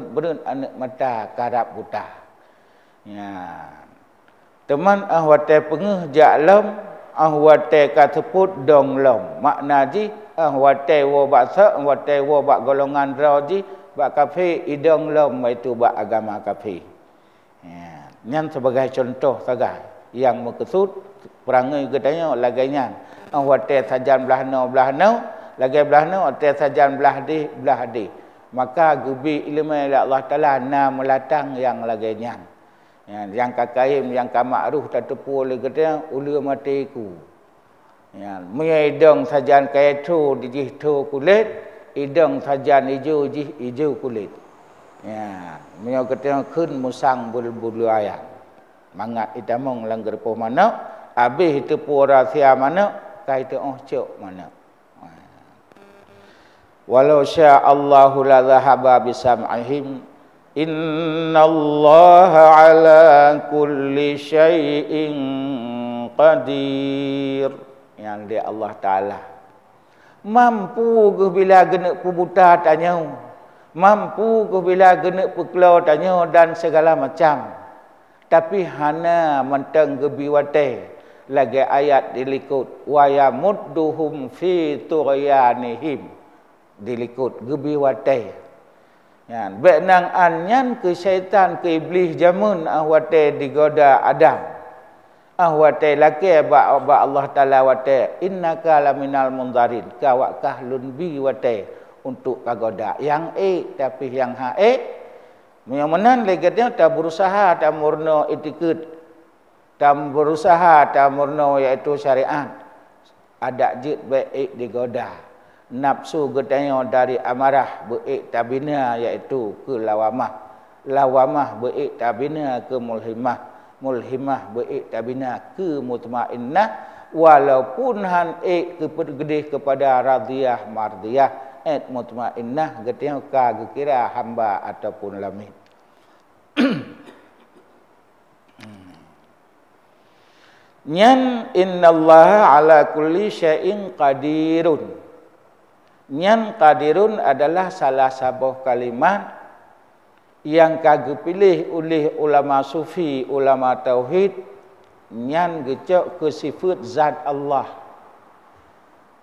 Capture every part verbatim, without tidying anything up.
Beureut aneuëk mata karab buta. Ya. Teuma óh watée peungeuh jak lom, óh watée ka seupôt dong lom. Makna jih, óh watée woe bak sôk, óh watée woe bak golongan droe jih, bak kafé, idong lom, yaitu bak agama kafé. Ya, nyan sibagai cuntoh sagai nyang meukeusut peurangui geutanyoe lagée nyan. Óh watée sajan blaih noe blaih noe, lagée blaih noe watée sajan blaih deh blaih deh. Maka geubi iéleumé lé Allah Taala na meulatang nyang lagée nyan. Ya, nyang ka kayém, nyang ka makruh tateupeue lé geutanyoe uleue maté ku. Ya, meunyoe idong sajan kayée tho jih tho kulét, idong sajan ijo jih ijo kulét. Ya, meunyoe geutanyoe kheun musang bulu-bulu ayam, mangat itamong lam geureupoh manök, abéh iteupeue rahsia manök, ka iteuôh cok manök. Walau sya Allahu la dhahaba bisam'ihim, innallaha ala kulli syai'in qadir. Nyan lé Allah Taala. Mampu geuh bila geuneuk peubuta tanyoe, mampu geuh bila geuneuk peuklo tanyoe dan segala macam. Tapi hana mantong geubi watée, lagée ayat dilikot, "Wa yamudduhum fi tughyanihim." Dilikot geubi watée. Nyan, bék nang an nyan keu syaitan, keu Iblih jameun óh watée digoda Adam. Óh watée lakée bak, bak Allah Taala watée, "Innaka laminal munzarin." Ka awak kah lôn bi watée untuk kagoda. Nyang ék, tapi nyang hak ék. Meunyoe meunan lé geutanyoe tabeurusaha tameurunoe itikeuet, tabeurusaha tameurunoe yaitu syariat. Adak jeuet bék ék digoda. Nafsu geutanyoe dari amarah beu ék tabina yaitu keu lawamah. Lawamah beu ék tabina keu mulhimah. Mulhimah beu ék tabina keu mutmainnah. Walaupun han ék keupeugeudeh keupada radhiyah mardhiyah, ék mutmainnah geutanyoe ka geukira hamba ataupun lamiet. Nyan, "Innallaha ala kulli syai'in qadirun." Nyan qadirun adalah salah saboh kalimat nyang ka geupiléh uléh ulama sufi, ulama tauhid, nyan geucok keu sifeut zat Allah.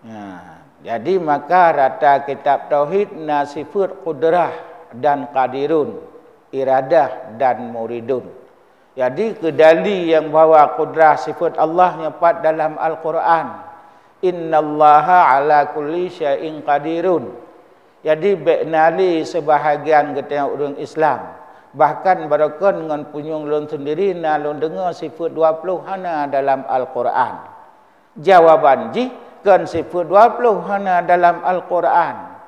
Nah, jadi maka rata kitab tauhid na sifeut qudrah dan qadirun, iradah dan muridun. Jadi keu dali nyang bahwa qudrah sifeut Allah nyoe pat dalam Al-Qur'an, "Innallaha ala kulli syai'in qadirun." Jadi bék na lé seubahagian geutanyoe ureuëng Islam, bahkan barokon ngon punyueng lôn sendiri na lôn deungoe sifeut dua ploh hana dalam Al-Qur'an. Jawaban jih, kon sifeut dua ploh hana dalam Al-Qur'an.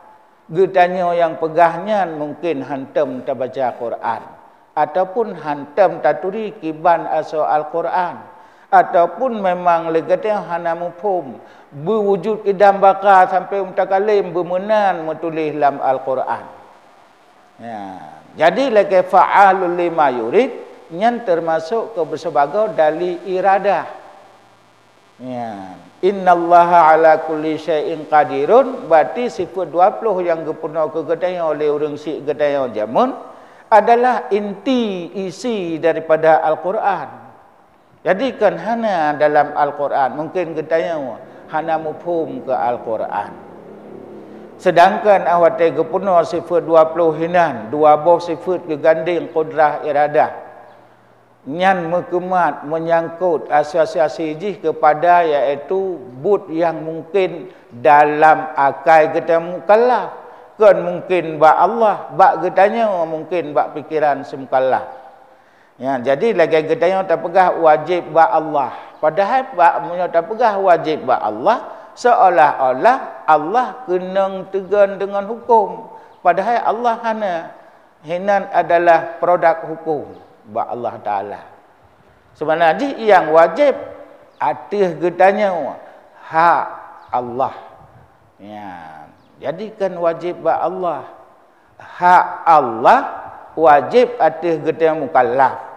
Geutanyoe nyang peugah nyan mungken hantom tabaca Qur'an, ataupun hantom taturi kiban asoe Al-Qur'an, ataupun memang lé geutanyoe hana muphom, beuwujud kidam baka sampoe mutakalém beumeunan meutuléh lam Al-Qur'an. Ya, jadi lagée fa'alul lima yurid nyan teumasok keu seubagoe dali iradah. Ya, "Innallaha ala kulli syai'in qadirun," berarti sifeut dua ploh nyang geupeurunoe keu geutanyoe lé ureuëng syiek geutanyoe jameun adalah inti isi daripada Al-Qur'an. Jadi kon hana dalam Al-Qur'an, mungken geutanyoe hana muphom keu Al-Qur'an. Seudangkan óh watée geupeurunoe sifeut dua ploh hinan, dua boh sifeut geugandeng qudrah iradah, nyan meukeumat, meunyangkot asosiasi jih keupada yaitu buet nyang mungken dalam akai geutanyoe mukallaf, kon mungken bak Allah, bak geutanyoe mungken bak pikeran seumukallaf. Ya, jadi lagée geutanyoe tapeugah wajéb bak Allah. Padahai bak meunyoe tapeugah wajéb bak Allah, seolah-olah Allah keunong teugon deungon huköm. Padahai Allah hana. Hinan adalah produk huköm bak Allah Taala. Seubana jih nyang wajéb ateueh geutanyoe hak Allah. Ya, jadi kon wajéb bak Allah. Hak Allah wajéb ateueh geutanyoe mukallaf.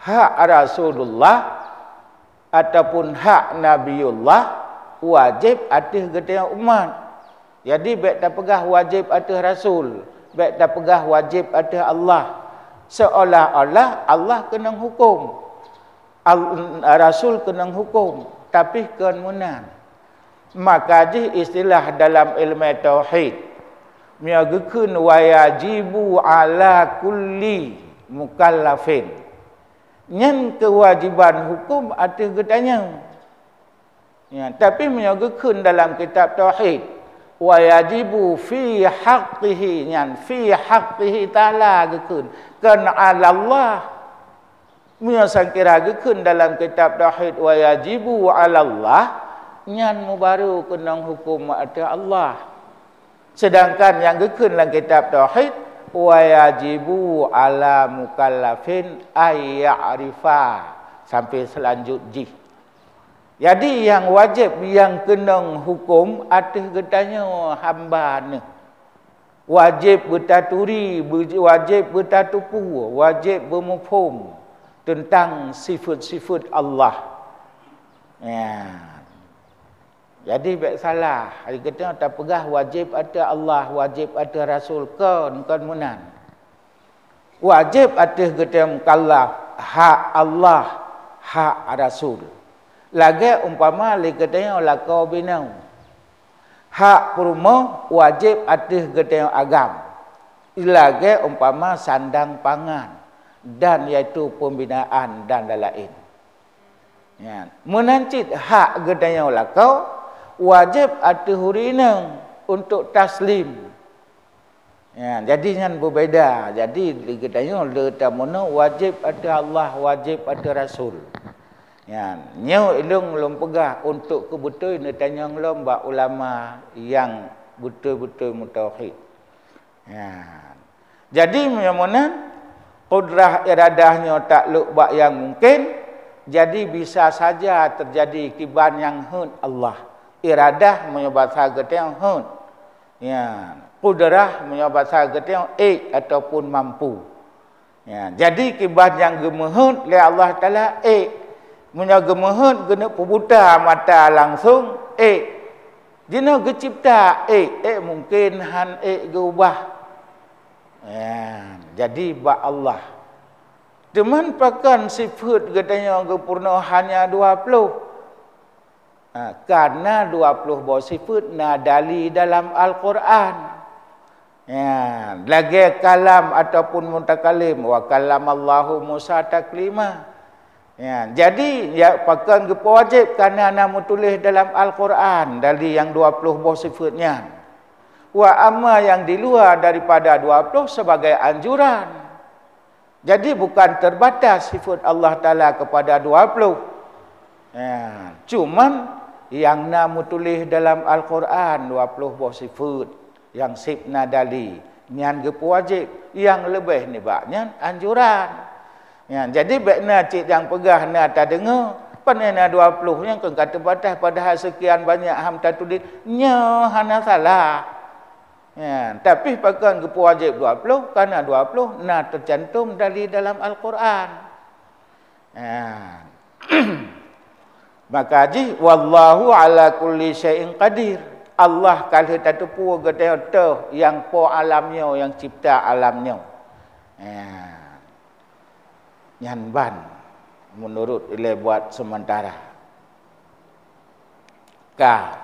Hak Rasulullah ataupun hak Nabiullah wajéb ateueh geutanyoe umat. Jadi bék tapeugah wajéb ateueh Rasul, Bék tapeugah wajéb ateueh Allah, seolah-olah Allah keunong huköm, Al-, Rasul keunong huköm, tapi kon meunan. Maka jih istilah dalam ilmu tauhid, meunyoe geukheun wa yajibu ala kulli mukallafin, nyan keuwajiban huköm ateueh geutanyoe. Ya, tapi meunyoe geukheun dalam kitab tauhid, wa yajibu fi haqqihi, nyan fi haqqihi ta'ala geukheun, kon 'alallah. Meunyoe sangkira geukheun dalam kitab tauhid wa yajibu 'alallah, nyan mubaru keunong huköm ateueh Allah. Sedangkan nyang geukheun lam kitab tauhid, wa yajibu 'ala mukallafin ay ya'rifa, sampai seulanjut jih. Jadi nyang wajéb nyang keunong huköm ateueh geutanyoe hamba neuh. Wajéb beutaturi, beu-, wajéb beutatupue, wajéb beumuphom teuntang sifeuet-sifeuet Allah. Ya. Jadi bék salah, hari geutanyoe tapeugah wajéb ateueh Allah, wajéb ateueh Rasul, kon, kon meunan. Wajéb ateueh geutanyoe mukallaf hak Allah, hak Rasul. Lagée umpama lé geutanyoe lakoe binoe. Hak peurumoh wajéb ateueh geutanyoe agam, lagée umpama sandang pangan, dan yaitu peumbinaan dan laén-laén. Nyan, meunan cit hak geutanyoe lakoe wajéb ateueh ureuëng inong untuk taslim. Nyan, jadi nyan beubeda. Jadi geutanyoe le tameunoe wajéb ateueh Allah, wajéb ateueh Rasul. Nyan, nyoe ilong lôn peugah untuk keubeutôi neutanyong lom bak ulama nyang beutôi-beutôi meutauhid. Ya. Jadi meunyoe meunan, kudrah iradah nyoe taklok bak nyang mungken, jadi bisa saja teujadi kiban nyang heuet Allah. Iradah meunyoe basa geutanyoe heuet. Ya, kudrah meunyoe basa geutanyoe ék ataupun mampu. Ya, jadi kiban nyang geumeuheuet lé Allah Taala ék. Meunyoe geumeuheuet geuneuk peubuta mata langsong ék. Jinoe geucipta ék, ék mungken hán ék geuubah. Ya, jadi bak Allah. Teuma pakon sifeuet geutanyoe geupeurunoe hanya dua ploh? Ha, karena dua ploh boh sifeuet na dali dalam Al-Qur'an. Ya, lagée kalam ataupun mutakalim, wa kallamallahu Musa taklima. Ya, jadi, ya, pakon geupeuwajéb karena na meutuléh dalam Al-Qur'an dali nyang dua ploh boh sifeuet nyan. Wa amma nyang di luwa daripada dua ploh sebagai anjuran. Jadi bukan terbatas sifeuet Allah Taala kepada dua ploh. Ya, cuman nyang na meutuléh dalam Al-Qur'an dua ploh boh sifeuet. Nyang seb na dali, nyan geupeuwajéb, nyang leubeh nibak nyan anjuran. Nyan, jadi bék na cit nyang peugah na tadeungoe, pane na dua ploh nyang kon ka teubatas padahai seukian banyak ham tatuléh, nyoe hana salah. Nyan, tapi pakon geupeuwajéb dua ploh, karena dua ploh na teucantum dali dalam Al-Qur'an. Nyan. Maka jih, "Wallahu ala kulli syai'in qadir." Allah ka lheueh tateupeue geutanyoe toh nyang po alam nyoe, nyang cipta alam nyoe. Ya. Nyan ban meunurot ilée buat seumeuntara. Ka.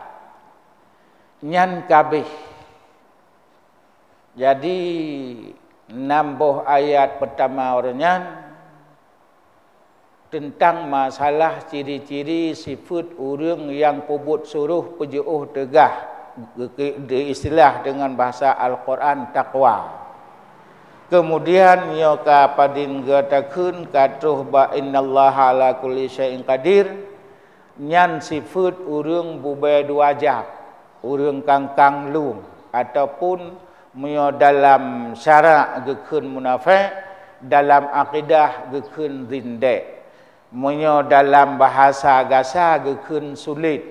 Nyan ka abéh. Jadi, nam boh ayat peutama uroe nyan teuntang masalah ciri-ciri sifeuet ureuëng nyang peubuet suroh peujiôh teugah, geuke-, geuistilah deungon bahasa Al-Qur'an taqwa. Keumudian nyoe ka padum geutakheun ka troh bak innallaha ala kulli syai'in qadir, nyan sifeuet ureuëng bubée dua jab, ureuëng kangkang lueng, ataupun meunyoe dalam syarak geukheun munafék, dalam akidah geukheun zindék. Meunyoe dalam bahasa gasa geukheun sulet,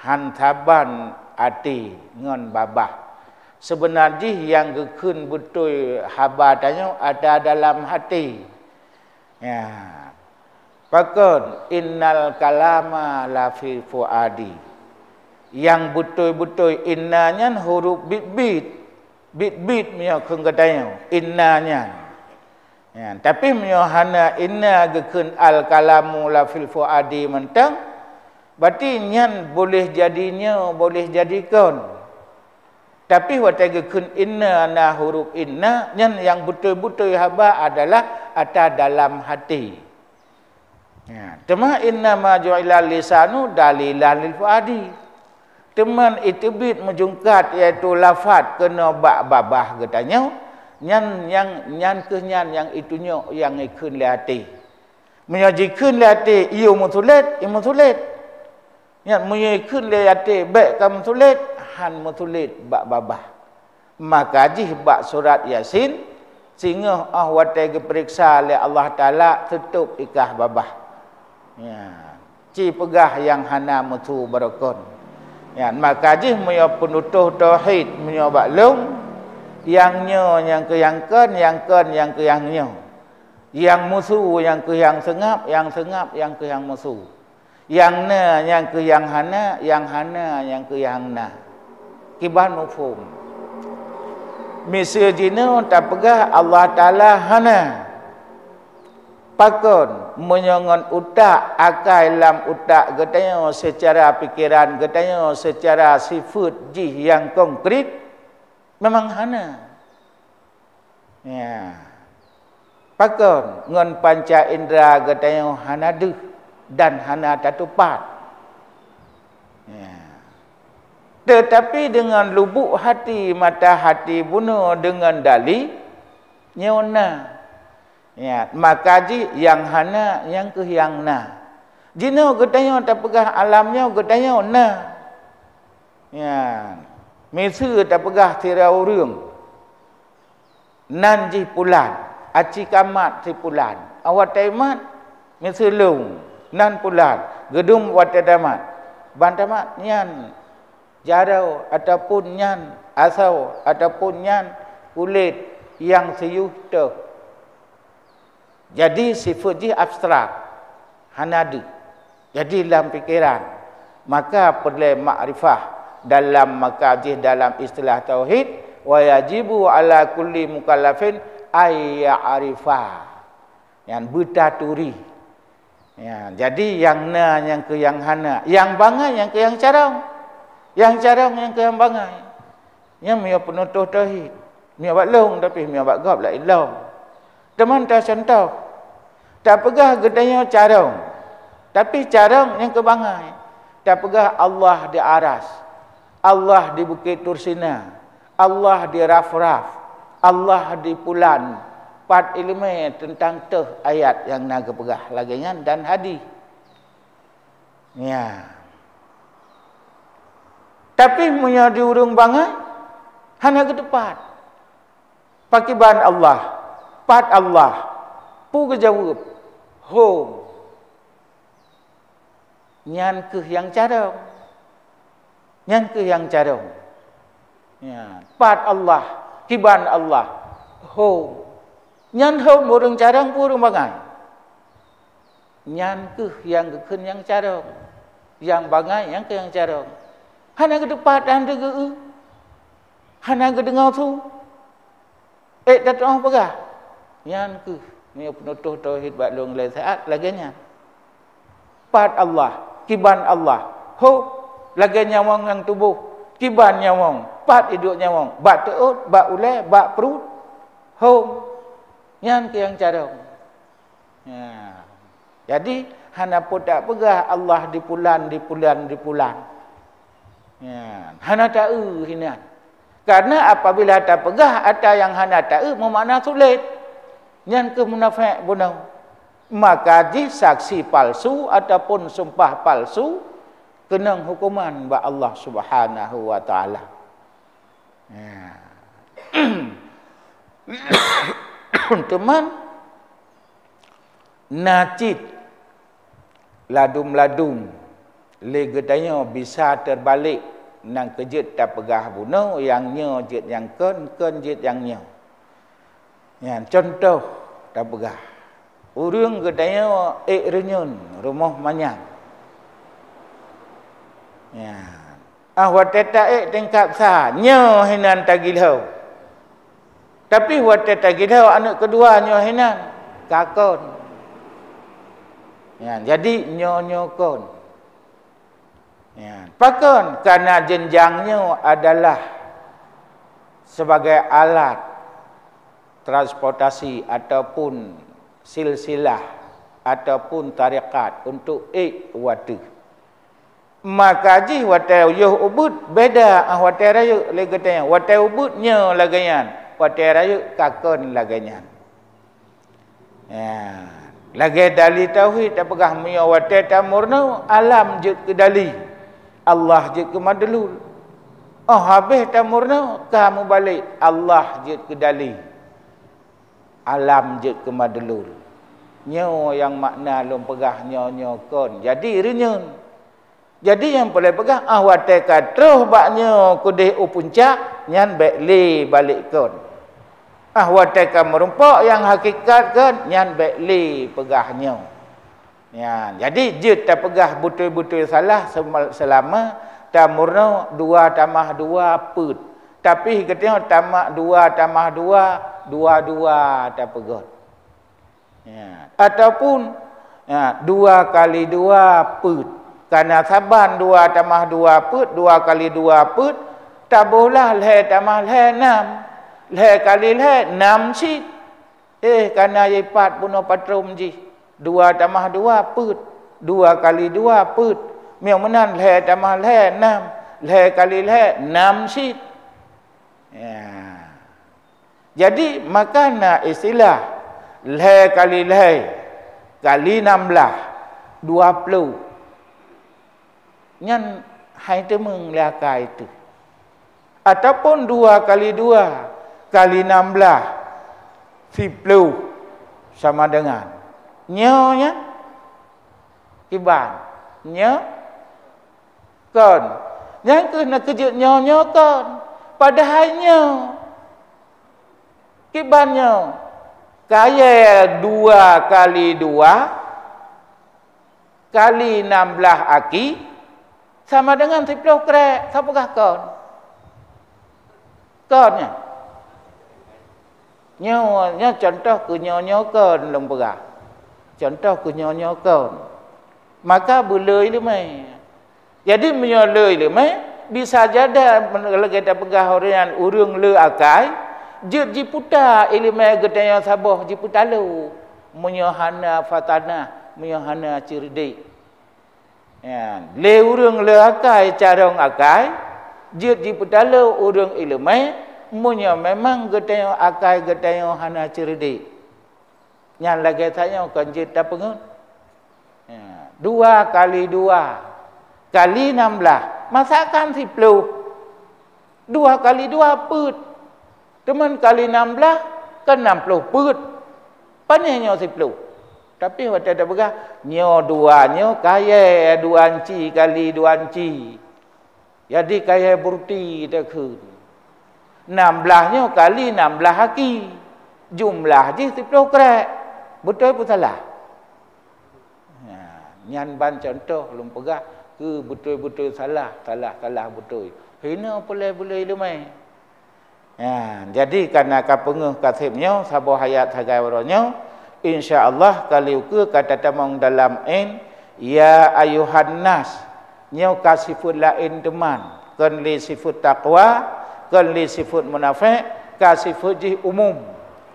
han saban até ngon babah. Seubeuna jih nyang geukheun beutôi haba tanyoe ata dalam até. Ya. Pakon, "Innal kalama lafi fuadi." Nyang beutôi-beutôi inna nyan huruf bit-bit. Bit-bit meunyoe kheun geutanyoe, inna nyan. Ya, tapi meunyoe hana inna geukheun al-kalamu la fil fuadi mantong, berarti nyan boleh jadi nyoe, boleh jadi kon. Tapi watée geukheun inna na huruf inna, nyan nyang beutôi-beutôi haba adalah ata dalam hati. Ya, teuma innama ju'ilal lisanu dalilan lil fuadi. Teuma iteubiet meujungkat, yaitu lafaz keunoe bak babah geutanyoe, nyan nyang, nyan kheueh nyan nyang itunyok nyang ikheun lé até. Meunyoe jikheun lé até, iyue meusulet, iyue meusulet. Nyan meunyoe ikheun lé até bék ka meusulet, han meusulet bak babah. Maka jih bak surat Yasin, singoh óh watée geupeuriksa lé Allah Taala, teutôb ikah babah. Ya, ci peugah nyang hana meusu barokon. Ya, maka jih meunyoe peunutôh tauhid meunyoe bak lôn, nyang nyoe nyang kheueh nyang kon, nyang kon nyang kheueh nyang nyoe. Nyang meusu nyang kheueh nyang seungab, nyang seungab nyang kheueh nyang meusu. Nyang na nyang kheueh nyang hana, nyang hana nyang kheueh nyang na. Kiban muphom. Miseue jinoe tapeugah Allah Taala hana. Pakon, meunyoe ngon utak, akai lam utak geutanyoe, seucara pikeran geutanyoe, seucara sifeuet jih nyang konkret, memang hana. Ya. Pakon, ngon panca indra geutanyoe hana deuh dan hana tatupat. Ya. Teutapi deungon lubuk hati, mata hati bunoe deungon dali, nyoe na. Ya, maka jih nyang hana, nyang kheueh nyang na. Jinoe geutanyoe tapeugah alam nyoe geutanyoe na. Ya, miseue tapeugah sidroe ureuëng, nan jih pulan, aci ka mat si pulan. Awai watée mat, miseue lôn, nan pulan, geudum watée tamat. Ban tamat nyan jaroe ataupun nyan asoe ataupun nyan kulét nyang siyueh teuh. Jadi sifeuet jih abstrak, hana deuh. Jadi lam pikeran, maka peureulée makrifah dalam, maka jih dalam istilah tauhid, wa yajibu ala kulli mukallafin ay ya'rifa. Nyan beutaturi. Ya, jadi nyang na nyang kheueh nyang hana, nyang bangai nyang kheueh nyang carông, nyang carông nyang kheueh nyang bangai. Nyan meunyoe peunutôh tauhid. Meunyoe bak lôn, tapi meunyoe bak gob laén lom. Teuma tacuntoh, tapeugah geutanyoe carông, tapi carông nyang kheueh bangai. Tapeugah Allah di aras, Allah di Bukét Tursina, Allah di raf-raf, Allah di pulan. Pat iéleumé teuntang teuh ayat nyang na geupeugah lagée nyan dan hadih. Ya. Tapi meunyoe di ureuëng bangai, hana geuteupat. Pakiban Allah, pat Allah, peue geujaweueb, hom. Nyan kheueh nyang carông. Nyan kheueh nyang carông. Ya, pat Allah, kiban Allah, hom. Nyan hom ureuëng carông peue ureuëng bangai. Nyan kheueh nyang geukheun nyang carông. Nyang bangai nyang kheueh nyang carông. Hana geuteupat dan teugeue. Hana geudeungoe su. Ék tatu'oh peugah. Nyan kheueh meunyoe peunutôh tauhid bak lôn lé saát lagée nyan. Pat Allah, kiban Allah. Ho, lagée nyawöng nyang tuboh, kiban nyawöng, pat iduek nyawöng, bak teuôt, bak ulée, bak pruet. Hom. Nyan kheueh nyang carông. Ya. Jadi, hana peue tapeugah Allah di pulan, di pulan, di pulan. Ya, hana taeu hinan. Karena apabila tapeugah ata nyang hana taeu, meumakna sulet. Nyan kheueh munafék bunoe. Maka jih saksi palsu ataupun sumpah palsu keunong huköman bak Allah Subhanahu wa Taala. Ya. Teuma na cit ladum-ladum lé geutanyoe bisa teubalék, nyang keu jeuet tapeugah bunoe, nyang nyoe jeuet nyang kon, kon jeuet nyang nyoe. Nyan cuntoh tapeugah, ureuëng geutanyoe ék reunyeun rumoh manyang. Nyan, ah, watée taék tingkat sa, nyoe hinan tagilhau. Tapi watée tagidau aneuk keudua nyoe hinan, ka kon. Ya, jadi nyoe-nyoe kon. Ya, pakon? Karena jenjang nyoe adalah sebagai alat transportasi ataupun silsilah ataupun tarekat untuk ék wateuh. Maka jih watée yoh ubit beda, ah, watée rayeuk lé geutanyoe. Watée ubit nyoe lagée nyan, watée rayeuk ka kon lagée nyan. Ya, lagée dali tauhid tapeugah, meunyoe watée tameurunoe, alam jeuet keu dali, Allah jeuet keu madlul. Oh habéh tameurunoe ka mubalek, Allah jeuet keu dali, alam jeuet keu madlul. Nyoe nyang makna lôn peugah nyoe-nyoe kon. Jadi reunyeun. Jadi nyang peureulée peugah, ah watée ka troh bak nyoe keudeh u puncak, nyan bék lé balek kon. Ah watée ka meurumpok nyang hakikat kon, nyan bék lé peugah nyoe. Nyan, jadi jeuet tapeugah beutôi-beutôi salah sema-, seulama tameurunoe dua tamah dua peuet. Tapi geutanyoe tamak dua tamah dua, dua-dua tapeugét. Ya. Ataupun, ya, dua kali dua peuet. Karena saban dua tamah dua peuet, dua kali dua peuet, tabohlah lhée tamah lhée nam. Lhée kali lhée nam cit. Eh, kana jipat bunoe patrom jih. Dua tamah dua peuet. Dua kali dua peuet. Meunyoe meunan lhée tamah lhée nam. Lhée kali lhée nam cit. Ya. Jadi, maka na istilah lhée kali lhée kali nam blaih, dua ploh. Nyan hai teumeung lé akai teuh. Ataupun dua kali dua kali nam blaih, siploh sama dengan. Nyoe nyan kiban. Nyoe kon. Nyang keuh na keujeuet nyoe-nyoe kon. Padahai nyoe. Kiban nyoe. Kayée dua kali dua kali nam blaih aki sama dengan siploh krek. Soe peugah kon? Kon nyan. Nyoe, nyoe contoh keu nyoe-nyoe kon lôn peugah. Contoh keu nyoe-nyoe kon. Maka beuleu iéleumé. Jadi meunyoe le iéleumé, bisa jadi lagée tapeugah ureuëng nyan ureuëng le akai, jeuet jiputa iéleumé geutanyoe saboh jipeutalo. Meunyoe hana fatanah, meunyoe hana ceureudik. Ya, lé ureuëng le akai carông akai, jeuet jipeutalo ureuëng iéleumé, meunyoe memang geutanyoe akai geutanyoe hana ceureudik. Nyan lagée tanyoe kon jeuet tapeungét. Ya, dua kali dua kali nam blaih, masakan siploh. Dua kali dua peuet. Teuma kali nam blaih, kan nam ploh peuet. Pane nyoe siploh. Tapi watée tapeugah, nyoe dua nyoe kayée dua inci kali dua inci. Jadi kayée burti takheun. Nam blaih nyoe kali nam blaih aki. Jumlah jih siploh krek. Beutôi peue salah? Nah, nyan ban contoh lôn peugah keu beutôi-beutôi salah, salah, salah beutôi. Hinoe peureulée-peureulée iéleumé. Ya, jadi kana ka peungéh ka seb nyoe saboh ayat sagai uroe nyoe, insya Allah ka lheueh ukeue ka tatamong dalam en, ya ayuhan nas. Nyoe ka sifeuet laén teuma, kon lé sifeuet taqwa, kon lé sifeuet munafék, ka sifeuet jih umum.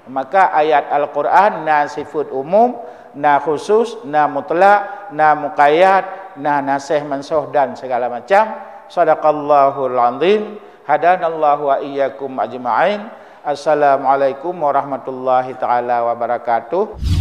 Maka ayat Al-Quran na sifeuet umum, na khusus, na mutlak, na muqayyad, na nasekh mansoh dan segala macam. Sadaqallahul azim. Hadanallahu wa iyyakum ajma'in. Assalamualaikum warahmatullahi taala wabarakatuh.